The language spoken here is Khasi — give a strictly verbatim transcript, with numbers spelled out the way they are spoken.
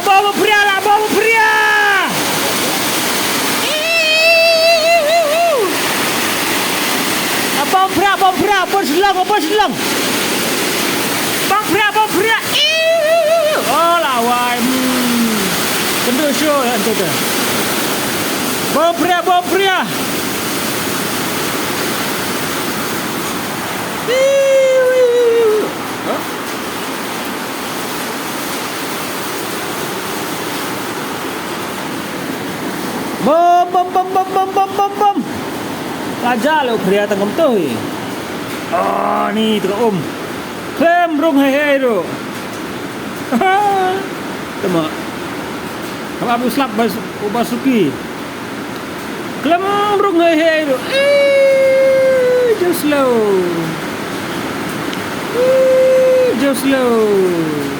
Bom phria la, bom phria. Bom phria, bom phria, bom shlong, bom shlong. Bom phria, bom phria. Oh la wai. Hmm. Kynduh shuh ïa tu te. Bom phria, bom phria. Huh? Bom bom bom bom bom bom bom bom. Ka ja leh u phria tang kumto hi. Ah, ni tang um. Khlem rung hei hei ruh. Tama. Haba bu slap bas u basuki. Khlem rung hei hei ruh. Eh, just slow. Eh, just slow.